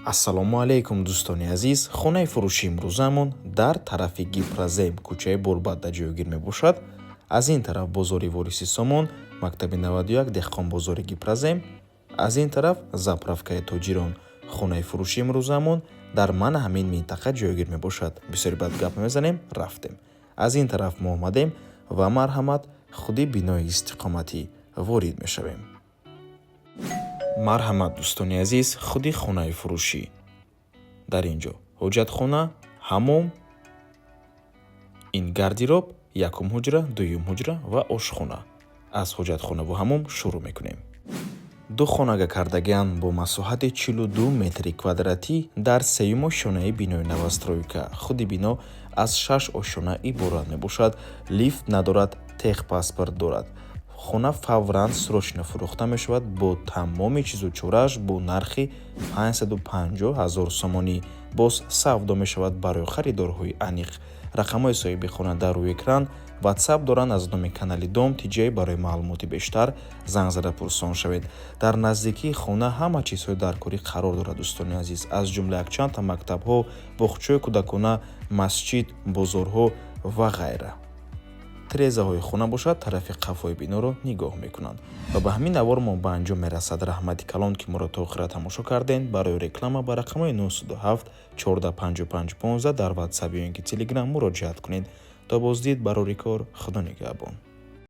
Ассалому алайкум, дӯстони азиз! Хонаи фурӯши имрӯзамон дар тарафи Гипрозем, кӯчаи Борбадда ҷойгир мебошад. Аз ин тараф бозори Вориси Сомон, мактаби 91, деҳқонбозори Гипрозем, аз ин тараф заправкаи Тоҷирон. Хонаи фурӯши имрӯзамон дар мана ҳамин минтақа ҷойгир мебошад. Бисёри баъд гап мезанем, рафтем. Аз ин тараф мо омадем ва, марҳамат, худи бинои истиқоматӣ ворид мешавем. Марҳамат, дӯстони азиз, худи хонаи фурӯшӣ. Дар ин ҷо ҳоҷатхона, ҳаммом, ин гардероб, якум ҳуҷра, дуюм ҳуҷра ва ошхона. Аз ҳоҷатхонаву ҳаммом шурӯъ мекунем. Ду хонага кардагианд бо масоҳати 42 метри квадратӣ дар сеюм ошёнаи бинои новостройка. Худи бино аз шаш ошёна иборат мебошад, лифт надорад, техпаспорт дорад. Хона фавран, срочно фурӯхта мешавад бо тамоми чизу чорааш бо нархи 550 ҳазор сомонӣ. Боз савдо мешавад барои харидорҳои аниқ. Рақамҳои соҳиби хона дар рӯи экран, Ватсап доранд. Аз номи канали Дом Тиҷай барои маълумоти бештар занг зада пурсон шавед. Дар наздикии хона ҳама чизҳои даркорӣ қарор дорад, дӯстони азиз, аз ҷумла якчандта мактабҳо, боғчаҳои кӯдакона, масҷид, бозорҳо ва ғайра. Тирезаҳои хона бошад, тарафи қафои биноро нигоҳ мекунанд. Ва ба ҳамин навор мо ба анҷом мерасад. Раҳмати калон, ки моро то охира тамошо кардем. Барои реклама ба рақамҳои 907 14 55 15 дар Ватсап ё ин ки Телеграм муроҷиат кунед. То боздид, барори кор, Худо нигаҳбон.